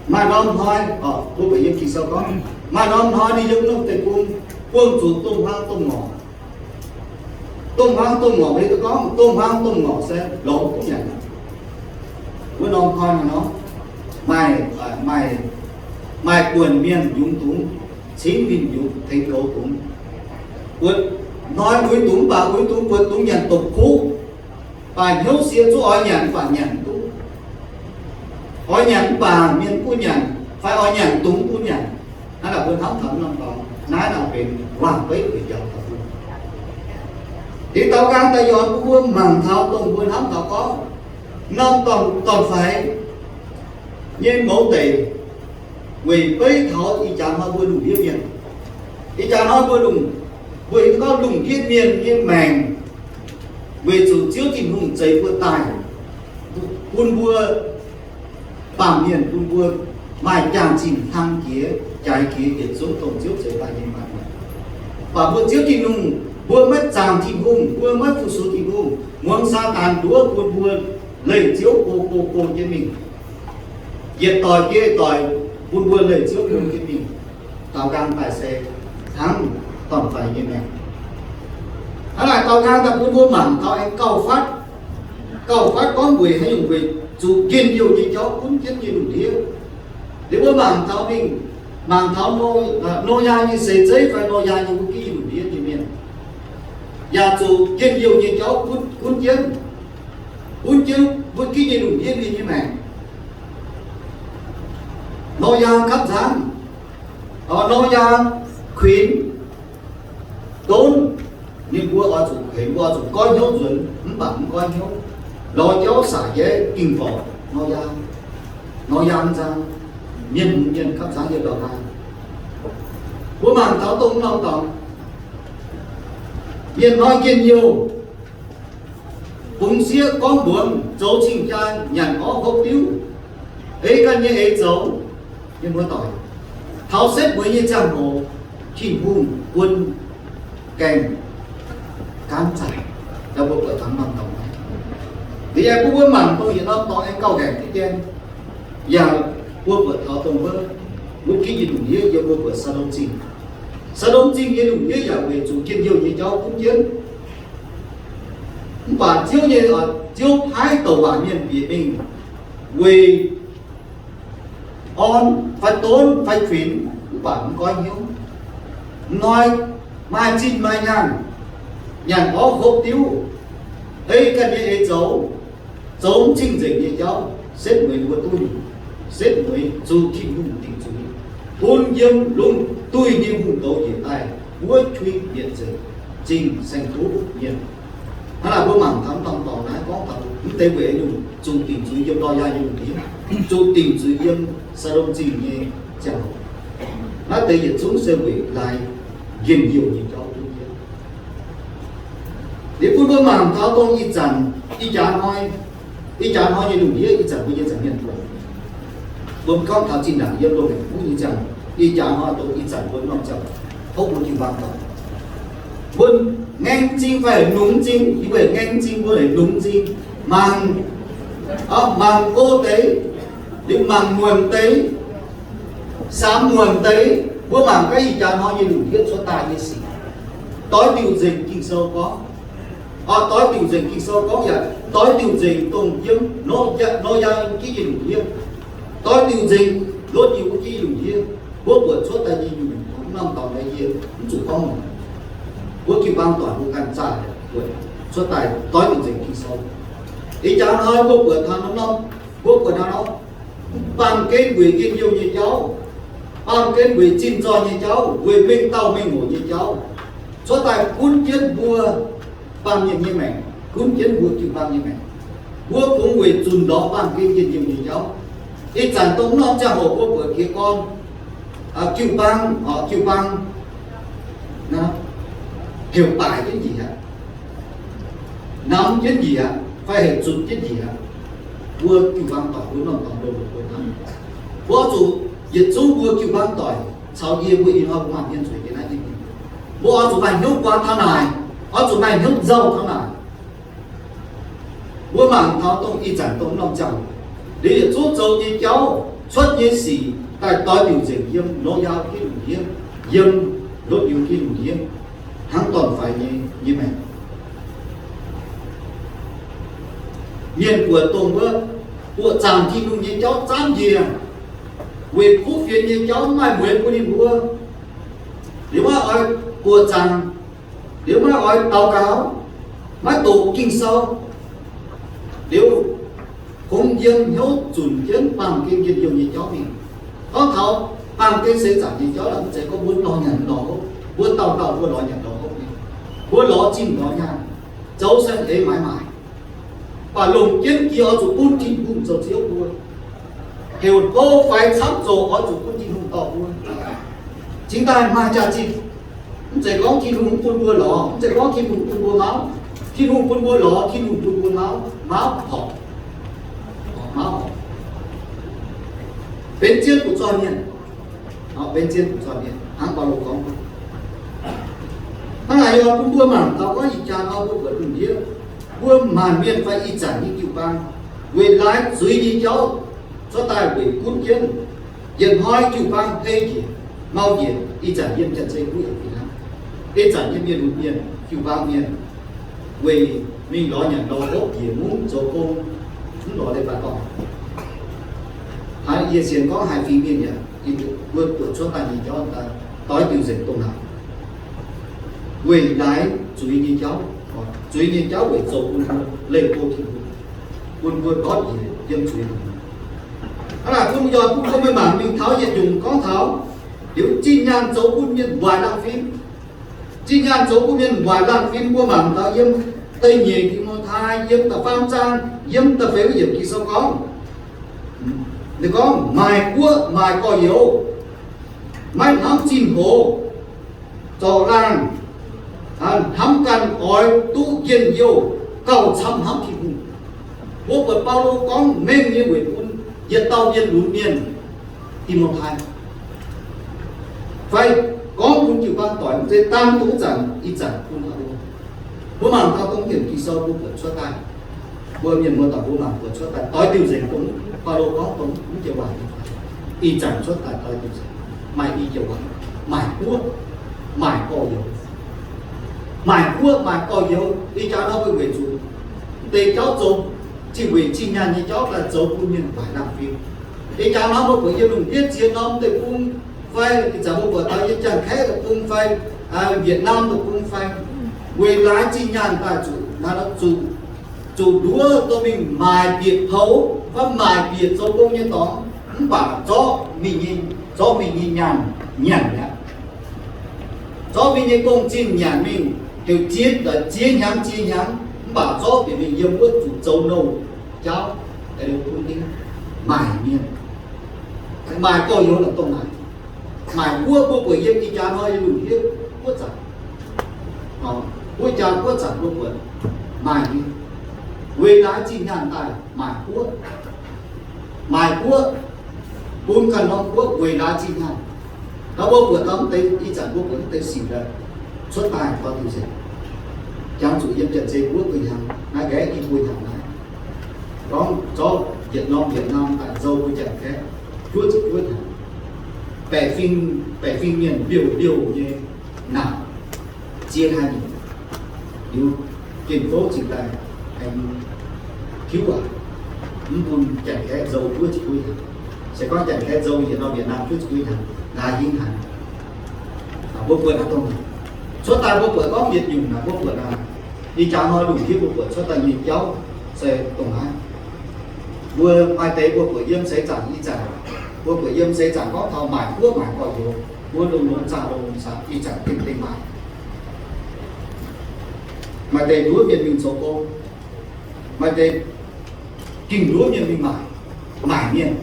maaih norm hnoi, mbuo buatc yiem Ging-Sou gorngv, maaih norm hnoi ninh yiem norm deic-bung buangh zuqc domh hmuangv domh ngorc. Domh hmuangv domh ngorc, mbuo hiuv duqv gorngv domh hmuangv domh ngorc se lorz mv duqv nyanc. Wuov norm hnoi nor, maaih, maaih, maaih buonc mienh yungz dungz, cingv ninh yungz tengx goux dungz. Buatc hnoi uix dungz mv baac uix dungz buatc dungz nyanc dopc kuv, baac hnyouv sie zuqc oix nyanc mv baac nyanc mv duqv. Oix nyanc mv baac mienh bun nyanc, fai oix nyanc dungz bun nyanc. Naaiv naaic mbuo hnamv taux norm dorngx, naaiv naaic benx waac-beiv weic njaaux taux mbuo. Liuz daaux nqaang daaih yaac bun mbuo mangc taux dongh mbuo hnamv taux gorngv, norm dorn-faix nyei mouz deic weic beiv taux ih jaax hnoi mbuo lungh ndiev mienh. Ih jaax hnoi mbuo lungh, mbuo hiuv gorngv lungh ndiev mienh nyei maengc weic zuqc Ziouv Tin-Hungh zeix mbuo daaih, bun mbuo baamh mienh, bun mbuo maaih jaax-zinh hlang jiex, jaaix jiex yietc zungv dongh Ziouv zeix daaih nyei baamh mienh. Mv baac mbuo Ziouv Tin-Hungh, mbuo maiv zaangc Tin-Hungh, mbuo maiv fu-sux Tin-Hungh, muangx Saadaan nduov bun mbuo leih Ziouv go go go jienv mingh. Yietc doic jiex doic bun mbuo leih Ziouv go jienv mingh. Daaux nqaang daaih se hnangv dorn-faix nyei maengc. Hnangv naaic daaux nqaang daaih bun mbuo mangc taux aengx gauh fatv, gauh fatv gorngv weic haaix nyungc, weic zuqc njien-youh nyei jauv gunv jienv nyei lungh ndiev. Liuz mbuo mangc taux mingh, mangc taux Noyaa nyei seix zeiv fai Noyaa nyei wuov gitv nyei lungh ndiev nyei mienh, yaac zuqc njien-youh nyei jauv gunv jienv, gunv jienv wuov gitv nyei lungh ndiev mienh nyei maengc. Noyaa gapv nzangv, Noyaa kuinx donv, ninh mbuo oix zuqc kuinx, mbuo oix zuqc goiv hnyouv nzuonx, mv baac mv goiv hnyouv, lorz jauv saac jaiv ging-borqc Noyaa. Noyaa nzang, mienh hmz mienh gapv nzangv yiem ndau nqaang. Mbuo mangc taux dongh norm dorngx, mienh hnoi njien-youh, bungx sieqv gorngv mbuox, zoux cing-jaa nyanc orv hopv diuv, ei ganh nyei eix zoux. Mienh muoz-doic, taux setv mueiz nyei ziangh hoc, Tin-Hungh bun gaengh gaanv zaaic. Daaih mbuo buatc taux norm dorngx, liuz yaac bun mbuo mangc dongh yietc norm dorngx aengx gauh ngaengc diqv dien. Yaac mbuo buatc taux dongh wuov, wuov gitv nyei lungh ndiev yiem mbuo buatc Saa^ndom Zingh. Saa^ndom Zingh nyei lungh ndiev yaac weic zuqc njien-youh nyei jauv gunv jienv. Mv baac Ziouv nyei, Ziouv paaiv douc waac mienh bieqc mingh weic orn fai donv fai kuinx, mv baac mv goiv hnyouv. Hnoi maaih zinh maaih nyaanh, nyanc orv hopv diuv, ei ganh nyei eix zoux, zoux mv cing-nzengc nyei jauv, setv mueiz mbuo duqv, setv mueiz zuqc Tin-Hungh dingc zuiz, bun yiem lungh duih nyei hungh douz njiec daaih wuov qiemx mietc nzengc, zingh saeng-kuv mienh. Hnangv naaic mbuo mangc taux norm dorngx naaiv gorngv taux mv deix weic nyungc zuqc dingc zuiz yiem Noyaa nyei lungh ndiev, zuqc dingc zuiz yiem Saa^ndom Zingh nyei ziangh hoc. Naaiv deix yietc zungv se weic laaix njien-youh nyei jauv gunv jienv. Liuz bun mbuo mangc taux dongh ih zanc, ih jaax hnoi, ih jaax hnoi nyei lungh ndiev, ih zanc mbuo nyei nza'hmien buonc, mbuo gorngv taux zinh ndaangc yiem loz-lengc kuv nyei ziangh, ih jaax hnoi dongh ih zanc mbuo norm ziangh hoc, tov mbuo jiu-baang doic, mbuo ngaeng m'zing fai nungx m'zing, yie mbuo ngaeng m'zing, mbuo heuc nungx m'zing, mangc, mangc go deix, liuz mangc muonc deix, samx muonc deix, mbuo mangc gaax ih jaax hnoi nyei lungh ndiev cuotv daaih nyei sic. Doix diuc nzengc Ging-Sou gorngv, doix diuc nzengc Ging-Sou gorngv yaac doix diuc nzengc dongh yiem Noyaa, Noyaa gitv nyei lungh ndiev, doix diuc nzengc Lotv nyei wuov gitv nyei lungh ndiev. Mbuo buatc cuotv daaih nyei nyungc norm dorngx nyei yie mv zuqc gorngv, mbuo jiu-baang doic mbuo ganh zaah buatc cuotv daaih doix diuc nzengc Ging-Sou. Ih jaax hnoi mbuo buatc taux norm-norm, mbuo buatc taux norm, baamh gen weic njien-youh nyei jauv, baamh gen weic zinh zoih nyei jauv, weic mengh dauh mengh hoc nyei jauv, cuotv daaih gunv jienv mbuo baamh mienh nyei maengc, gunv jienv mbuo jiu-baang nyei maengc. Mbuo kungx weic zunc lorz baamh gen njien-youh nyei jauv. Ih zanc dongh norm ziangh hoc mbuo buatc jiez gorn, jiu-baang, jiu-baang heuc baaic jienv njiec aqv, namx jienv njiec aqv, fai heuc zutc jienv njiec aqv. Mbuo jiu-baang doic, mbuo norm dorngx ndo mbuo hnamv, mbuo oix zuqc yietc zungv mbuo jiu-baang doic caux yie mbuo ih hnoi mbuo maaih hmien zueiz nyei naaiv nyungc, mbuo oix zuqc maaih hnyouv guaax taux naaic, oix zuqc maaih hnyouv nzauh taux naaic. Mbuo mangc taux dongh ih zanc dongh norm ziangh hoc, liuz yietc zungv zoux nyei jauv, cuotv nyei sic daaih doix diuc nzengc yiem Noyaa Giduc ndiev, yiem Lotv Liuz Giduc ndiev, hnangv dorn-faix nyei, nyei maengc. Mienh buoqc dongh wuov, buoqc zaangc Tin-Hungh nyei jauv zaamv njiec, weic kuv fienx nyei jauv mv maaih mueiz bun ninh mbuo. Liuz maiv oix buoqc zaangc, liuz maiv oix daux gaux, maiv doqc Ging-Sou, liuz kungx yiem hnyouv zunc jienv baamh gen njien-youh nyei jauv mingh. Gorngv taux baamh gen seix zaangc nyei jauv, mv zeiz gorngv mbuo lorz nyanc lorz hopv, mbuo dauh dauh mbuo lorz nyanc lorz hopv nyei, mbuo lorz zinh lorz nyaanh, zoux saeng-eix maaiz maaic, mv baac longc jienv jiex oix zuqc bun Tin-Hungh zoux Ziouv mbuo. Heuc hlo faix camv zoqc oix zuqc bun Tin-Hungh dorh mbuo. Cingx daaih maaih jaax-zinh. Mv zeiz gorngv Tin-Hungh mv bun mbuo lorz, mv zeiz gorngv Tin-Hungh bun mbuo mauv. Tin-Hungh bun mbuo lorz, Tin-Hungh bun mbuo mauv, mauv horpc, mauv horpc, benx zien fu'zoih mienh, benx zien fu'zoih mienh hnangv Baulo gorngv. Hnangv naaic yie bun mbuo mangc taux gorngv ih jaax nor mbuo buatc lungh ndiev, mbuo maanc mienh fai ih zanc nyei jiu-baang weic laaix zuiz nyei jauv cuotv daaih weic gunv jienv. Yietc hnoi jiu-baang hei njiec, mau njiec, ih zanc yiem Janx-Zei Guoqv yaac fih hnangv. Ih zanc yiem mienh lunx mienh, jiu-baang mienh, weic mingh lorz nyanc lorz hopv, njiec mungv zoux gong, mv lorz leiz-baaix dorngh. Haiz yie sienx gorngv haaix fingx mienh yaac, mbuo buatc cuotv daaih nyei jauv daaih doix diuc nzengc dongh naaic. Weic laaix zuiz nyei jauv, zuiz nyei jauv weic zoux bun mbuo leih go Tin-Hungh, bun mbuo ndortv njiec yiem zuiz. Hnangv naaic bun yaac bun mbuo meih mangc mingh taux yietc nyungc gorngv taux liuz zinh nyaanh zoux bun mienh waaic laangh fim. Zinh nyaanh zoux bun mienh waaic laangh fim, mbuo mangc taux yiem da'nyeic Ti^mo^tai, yiem da'faam zaang, yiem da'feix yiemc Ging-Sou gorngv, ninh gorngv, maaic guoqv maaic gorx-youz, maiv hnamv zinh hoz, zorc laangh, hnamv ganh oix duqv njien-youh gauh camv hnamv Tin-Hungh. Mbuo buatc Baulo gorngv mengh nyei weic bun yietc dauh mienh lunx mienh, Ti^mo^tai, fai gorngv bun jiu-baang doic, mv zeiz dangh dongh zanc, ih zanc bun taux mbuo. Mbuo mangc taux dongh yiemc Ging-Sou mbuo buatc cuotv daaih, mbuo mienh muoz-doic mbuo mangc buatc cuotv daaih doix diuc nzengc dongh Baulo gorngv dongh mv jiex waac, ih zanc cuotv daaih doix diuc nzengc maaih i jiex waac, maaic guoqv, maaic gorx-youz. Maaic guoqv maaic gorx-youz, ih jaax nor mbuo weic zuqc deix jauv zoux, zinh weic zinh nyaanh nyei jauv daaih zoux bun mienh waaic laangh fim. Ih jaax nor mbuo buatc yiem lungh ndiev ziex norm deic-bung, fai ih zanc mbuo buatc taux yiem Janx-Kaeqv deic-bung fai Wietc^Naam deic-bung fai, weic laaix zinh nyaanh daaih zuqc, zuqc nduov dorh mingh maaic bieqc poux fai maaic bieqc zoux gong nyei dorngx, mv baac zorqv mingh nyei, zorqv mingh nyei nyaanh nyanc mi'aqv. Zorqv mingh nyei gong-zinh nyanc mingh, heuc ziex, ziex hnyangx ziex hnyangx, mv baac zorqv bieqc mingh yiem wuov zuqc zoux nouh jauv, bun maaic mienh, maaic gorx-youz la'dongh naaic. Maaic guoqv mbuo buatc yiem ih jaax hnoi yiem lungh ndiev guoqv zanc, guoqv jaax guoqv zanc mbuo buatc maaih nyei, weic laaix zinh nyaanh daaih maaic guoqv. Maaic guoqv, bun ganh norm guoqv weic laaix zinh nyaanh. Naaiv mbuo buatc taux mv deix, ih zanc mbuo buatc mv deix sic daaih cuotv daaih doix diuc nzengc, jangx zuqc yiem Janx-Zei Guoqv gu'nyuoz, naaiv nqaeqv i buo hnyangx naaiv, gorngv zorqv yietc norm Wietc^Naam daaih nzou mbuo Janx-Kaeqv juov ziepc juov hnyangx, baeqc fingx, baeqc fingx mienh mbiouh mbiouh nyei naanc ziex haaix nyungc, liuz gengh fouv cingx daaih aengx tiuv aqv. Mv bun Janx-Kaeqv nzou juov ziepc juov hnyangx. Se gorngv Janx-Kaeqv nzou yietc norm Wietc^Naam juov ziepc juov hnyangx, nqa'haav hingv haic. Mbuo buatc naaiv dongh cuotv daaih mbuo buatc gorngv yietc nyungc naaic mbuo buatc naaic, ih jaax hnoi lungh ndiev mbuo buatc cuotv daaih nyei jauv se dongh naaiv. Mbuo maaih deix mbuo buatc yiem seix zaangc ih zanc, mbuo buatc yiem seix zaangc gorngv taux maaic guoqv maaic gorx-youz, mbuo longx-longx zaah longx-longx zaah ih zanc gengh dengh maaic. Maaih deix nduov mienh mingh zoux gong, maaih deix gengh nduov mienh mingh maaic, maaic mienh,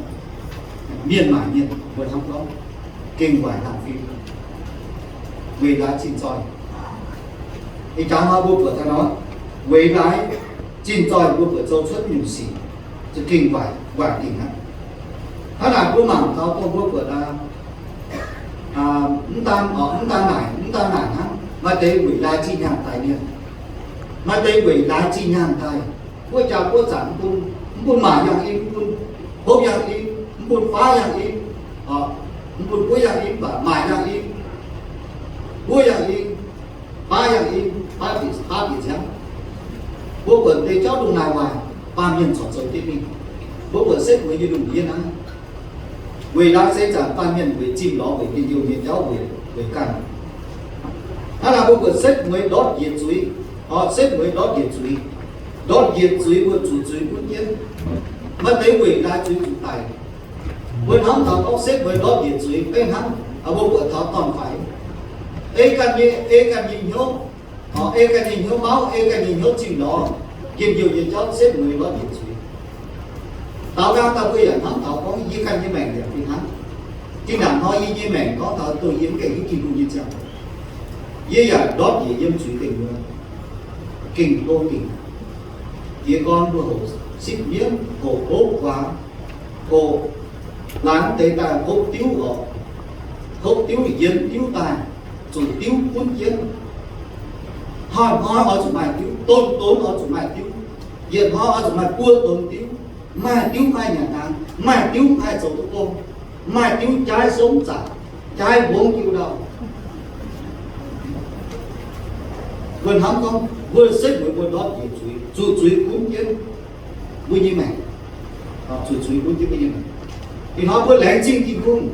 mienh maaic mienh, mbuo hnamv gorngv gengh waaic laangc fim, weic laaix zinh zoih. Ih jaax hnoi mbuo buatc daaih nor, weic laaix zinh zoih mbuo buatc zoux cuotv nyungc sic za'gengh waaic, waaic dingc aqv. Hnangv naaic mbuo mangc taux dongh mbuo buatc aac, mv daan, mv daan naaic, mv daan naaic hnangv, maaih deix weic laaix zinh hnyangx daic mienh, maaih deix weic laaix zinh hnyangx daaih, buov jaa buov zanc mv bun, mv bun maaic yangh in, mv bun hopv yangh in, mv bun faav yangh in, mv bun buov yangh in, mv baac maaic yangh in, buov yangh in, faav yangh in, faav bieqc, faav bieqc nziaamv. Mbuo buatc deix jauv ndongc naaic waaic, baamh mienh corc zoux jienv mingh. Mbuo buatc setv mueiz nyei lungh ndiev naaiv, weic laaix seix zaangc baamh mienh weic zimh lorz weic njien-youh nyei jauv weic, weic ganh. Hnangv naaic mbuo buatc setv mueiz ndortv njiec zuiz, setv mueiz ndortv njiec zuiz. Ndortv njiec zuiz mbuo zuqc zuiz gunv jienv. Maaih deix weic laaix zuiz zuqc daic. Mbuo hnamv taux gorngv setv mueiz ndortv njiec zuiz, beiv hnangv mbuo buatc taux dorn-faix, ei ganh nyei, ei ganh nyei hnyouv, ei ganh nyei hnyouv mauv, ei ganh nyei hnyouv zimh lorz njien-youh nyei jauv setv mueiz ndortv njiec zuiz. Daaux nqaang daaih mbuo yaac hnamv taux gorngv yie ganh nyei maengc yaac fih hnangv. Zinh ndaangc hnoi yie nyei maengc gorngv taux dongh yie mv gaengh hiuv Tin-Hungh nyei ziangh hoc, yie yaac ndortv njiec yiem zuiz deic-mueiz, gengh hlo dingc. Jiez gorn mbuo hoqc sipv mienv, hoqc hopv guaax, hoqc laanh deix daaih hopv diuv oc, hopv diuv yienx diuv daaih, zuqc diuv gunv jienv. Hnoi-hnoi oix zuqc maaih diuv, donx-donx oix zuqc maaih diuv, yietc hnoi oix zuqc maaih buo donx diuv. Maaih diuv mv haih nyanc hnaangx, maaih diuv mv haih zoux duqv gong, maaih diuv jaaiv somv zaqc, jaaiv mbongv jiu ndau. Mbuo hnamv gorngv mbuo setv mueiz mbuo ndortv njiec zuiz, zuqc zuiz gunv jienv mbuo nyei maengc, zuqc zuiz gunv jienv mbuo nyei maengc. Ih hnoi mbuo laengz zingh Tin-Hungh.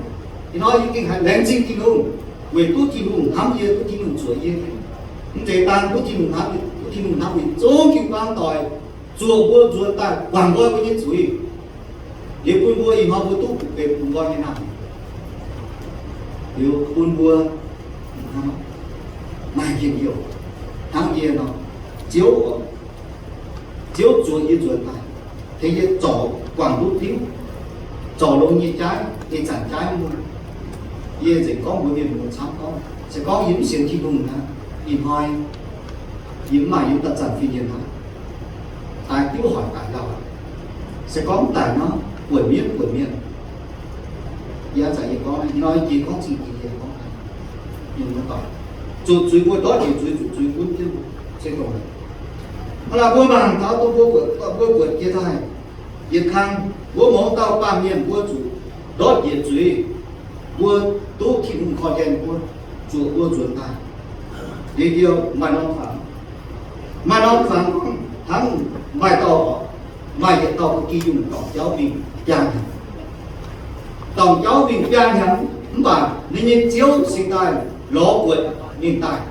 Ih hnoi yie gengh haiz laengz zingh Tin-Hungh, weic duqv Tin-Hungh hnamv yie, duqv Tin-Hungh zuoqc yie. Mv zeiz daan duqv Tin-Hungh hnamv, duqv Tin-Hungh hnamv weic zungv jiu-baang doic zuoqc mbuo nzuonx daaih guangc nqoi mbuo nyei zuiz, liuz bun mbuo ih hnoi mbuo duqv benx bungx nqoi nyei naamh, liuz bun mbuo maaih njien-youh hnangv yie nor. Ziouv, Ziouv zuoqc yie nzuonx daaih, tengx yie zorc guangc ndutv diuv, zorc longx nyei jaaiv, ih zanc jaaiv mv muonh. Yie nzengc gorngv mbuox mienh muoz camv gorngv, se gorngv yie mv sienx Tin-Hungh naaic, ih hnoi yie mv maaih yiem daaih zanc fin-mienh naaic, daaih diuv hoic daic lauh. Se gorngv daic nor, buonc mienv buonc mienh. Yie zanc yie gorngv, ih hnoi jiex gorngv zingh jiex yie gorngv, mienh muoz-doic, zuqc zuiz mbuo ndortv njiec zuiz, zuqc zuiz gunv jienv se dongh naaic. Hnangv naaic mbuo mangc taux dongh mbuo buatc, mbuo buatc jiex daaih yietc kang, mbuo mouz dauh baamh mienh mbuo zuqc ndortv njiec zuiz, mbuo duqv Tin-Hungh korv-lienh mbuo, zuoqc mbuo nzuonx daaih. Liuz maaih norm fangx, maaih norm fangx hnangv maaih dauh, maaih yietc dauh ba'gi yungh dorngc jauv mingh biaa hnyangx. Dorngc jauv mingh biaa hnyangx mv baac ninh nyei ziouv cingx daaih lorz buatc ninh daaih.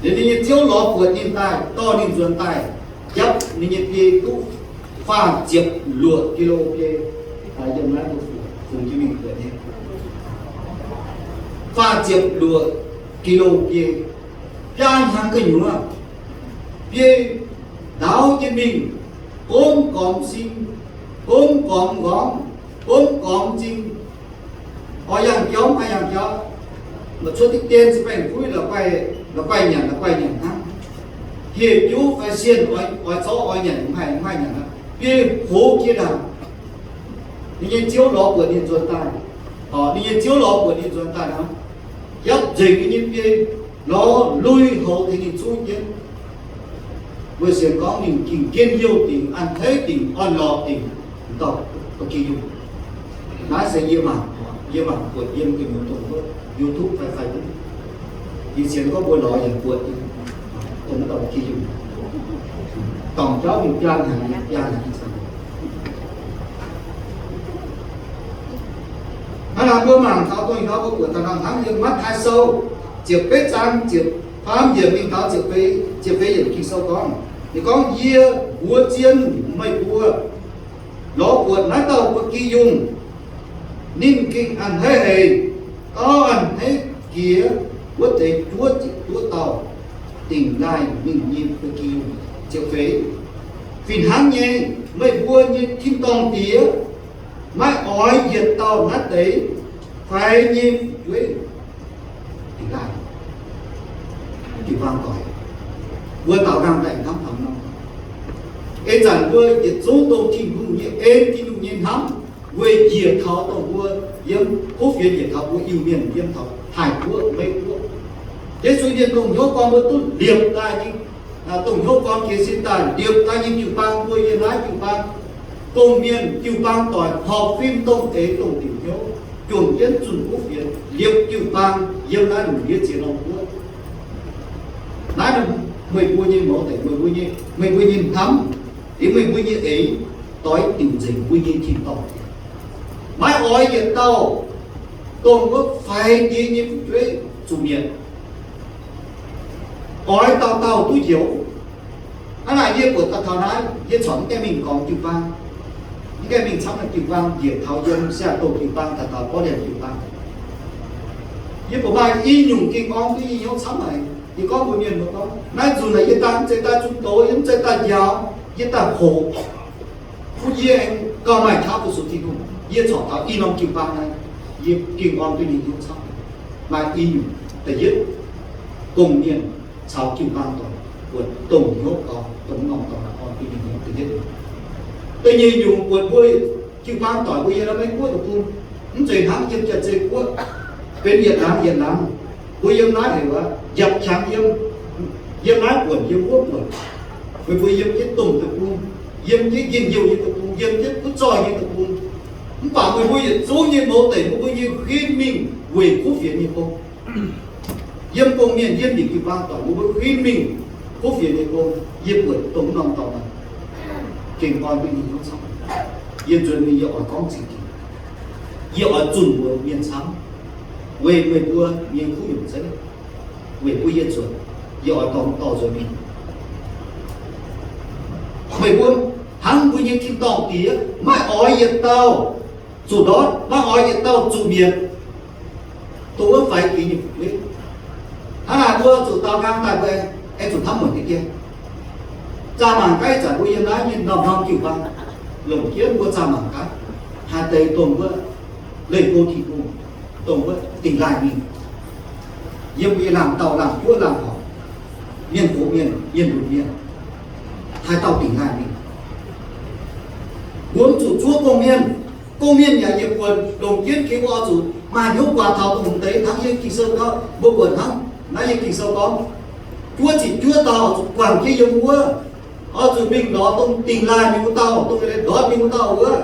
Liuz ninh nyei ziouv lorz buatc ninh daaih, dorh ninh nzuonx daaih, japv ninh nyei biei duqv faah ziepc luoqc kilo biei. Yiem naaiv fungx jienv mingh buatc nyei, faah ziepc luoqc kilo biei, biaa hnyangx gu'nyuoz, biei ndaauv jienv mingh, gomv gormx sing, gomv gormx nqorngv, gomv gormx m'zing, oix yangh jauv mv haih yangh jauv, la'cuotv diqv dien se baengh-kuiv la'guaih nyanc, la'guaih nyanc hnangv. Hieh juv fai sienh oix zorqv oix nyanc mv haih, mv haih nyanc aqv, biei hoz jiex ndaangc. Ninh nyei ziouv lorz buatc ninh nzuonx daaih, ninh nyei ziouv lorz buatc ninh nzuonx daaih hnangv, yapv nzengc ninh nyei biei, lorz lui-houx tengx ninh zuqv jienv. Mbuo sienx gorngv ninh ging njien-youh dingc, a'hneiv dingc, orn-lorqc dingc, dauh ba'gi yungh. Naaiv se yie mangc, yie mangc buatc yiem gu'nyuoz dongh wuov YouTube fai Facebook, yie sienx gorngv mbuo lorz yaac buatc dongh wuov dauh ba'gi yungh, dorngc jauv mingh biaa hnyangx, biaa hnyangx. Hnangv naaic mbuo mangc taux dongh ih hnoi mbuo buatc daaih nor hnangv yiem Matv^taai Sou ziepc betv zaang ziepc faam yiemc mingh taux ziepc feix, ziepc feix yiemc Ging-Sou gorngv, ninh gorngv, Yie mbuox zien meih mbuo, lorz buatc naaiv dauh ba'gi yungh, ninh gengh a'hneiv haic, gauh a'hneiv jiex wuov deix juov ziepc juov dauh. dingc laaih mingh nyei ba'gi ziepc feix. Fih hnangv nyei, meih mbuo nyei tin-dorngh Diex maiv oix yietc dauh naaiv deix faix nyei fu'jueiv dingc laaih, jiu-baang doic. Mbuo daaux nqangh daaih hnamv taux nor, ih zanc mbuo yietc zungv dongh Tin-Hungh nyei en, Tin-Hungh nyei hnamv, weic njiec taux dongh mbuo yiem kuv fienx, njiec taux mbuo Iu-Mienh yiem taux Taiv-Guoqv, Meiv-Guoqv. Yesu nyei dongh hnyouv gorn mbuo duqv liepc daaih nyei, dongh hnyouv gorn jiex sin daaih liepc daaih nyei jiu-baang, mbuo yiem naaiv jiu-baang, gong-mienh jiu-baang doic horpc fim dongh eix dongh diuc hnyouv, juangc jienv zunh kuv fienx, liepc jiu-baang yiem naaiv lungh ndiev ziex norm guoqv. Naaiv meih mbuo nyei mouz deic, meih mbuo nyei, meih mbuo nyei hnamv, liuz meih mbuo nyei eix, doix diuc nzengc mbuo nyei tin-dorngh. Maiv oix yietc dauh dongh wuov faix ndie nyei fu'jueiv zuqc mietc. Oix dauh dauh duqv njoux. Hnangv naaic yie buatc daaih taux naaiv, yie corc mv gaengh mingh gormx jiu-baang, mv gaengh mingh camv naaiv jiu-baang, njiec taux yiem Seattle jiu-baang daaih taux Portland jiu-baang, yie buatc maaih i nyungc ging orn duqv yie hnyouv camv haic. Yie gorngv mbuox mienh muoz gorngv, naaiv nzunc naaic yie daaih mv zeiz daaih zunh doz, yie mv zeiz daaih njaaux, yie daaih hoqc bun yie aengx gauh maaih qaqv fu-sux Tin-Hungh. Yie corc taux i norm jiu-baang naaiv, yie ging orn duqv yie hnyouv camv. Maaih i nyungc, da'yietv, gong-mienh caux jiu-baang doic buatc dongh hnyouv gau, dongh norm dorngx orn duqv ninh hnyouv da'yietv. Da'nyeic nyungc buatc mbuo jiu-baang doic mbuo yiem naaiv Meiv-Guoqv deic-bung, mv zeiz hnangv yiem Jaav-Zei Guoqv, benx yietc laangz yietc laangz. Mbuo yiem naaiv heuc aqv, njapc qangx yiem, yiem naaiv buonc, yiem wuov buonc. Meih mbuo yiem jienv domh deic-bung, yiem jienv njien-youh nyei deic-bung, yiem jienv kuv zoih nyei deic-bung. Mv baac meih mbuo yietc zungv nyei mouz deic, meih mbuo nyei huin mingh weic kuv fienx nyei gong. Yiem gong-mienh, yiem nyei jiu-baang doic, meih mbuo huin mingh kuv fienx nyei gong. Yie buatc dongh norm dorngx gengh orn duqv yie hnyouv camv. Yie nzuonx mingh yie oix gorngv zingh ginx. Yie oix zunh mbuox mienh camv, weic meih mbuo nyei kuv nyungc zeiv, weic mbuo yie nzuonx, yie oix dorh dorh nzuonx mingh. Meih mbuo hnangv mbuo nyei tin-dorngh Diex maiv oix yietc dauh zuqc ndortv, maiv oix yietc dauh zuqc mietc. Dongh wuov faix jiex nyei fu'jueiv, hnangv naaic mbuo zuqc daaux nqaang daaih mbuo aengx zuqc hnamv muonc deix jienv. Zaah mangc gaax ih zanc mbuo yiem naaiv nyei norm-norm jiu-baang, longc jienv mbuo zaah mangc gaax, haaix deix dongh wuov leih go Tin-Hungh, dongh wuov dingh laaih mingh, yiem mbuo nyei laangh dauh laangh juov laangh horpc, mienh gox mienh, mienh lunx mienh, haaix dauh dingh laaih mingh. Mbuo mv zuqc zuov gong-mienh. Gong-mienh yaac yietc buonc longc jienv gengh oix zuqc maaih hnyouv guaax taux dongh deix hnangv yiem Ging-Sou gorngv, mbuo buatc hnangv naaiv yiem Ging-Sou gorngv, juov ziqc juov dauh zuqc guangc jienv yiem wuov, oix zuqc mingh lorz dongh dingh laaih mingh wuov dauh, dongh eix leiz ndortv mingh wuov dauh wuov,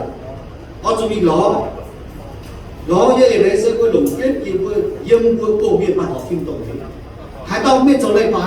oix zuqc mingh lorz. Lorz yie eix leiz se mbuo longc jienv jiex mbuo yiem mbuo gong-mienh maaih horpc fim dongh eix. Haaix dauh mienh zoux leiz-baaix,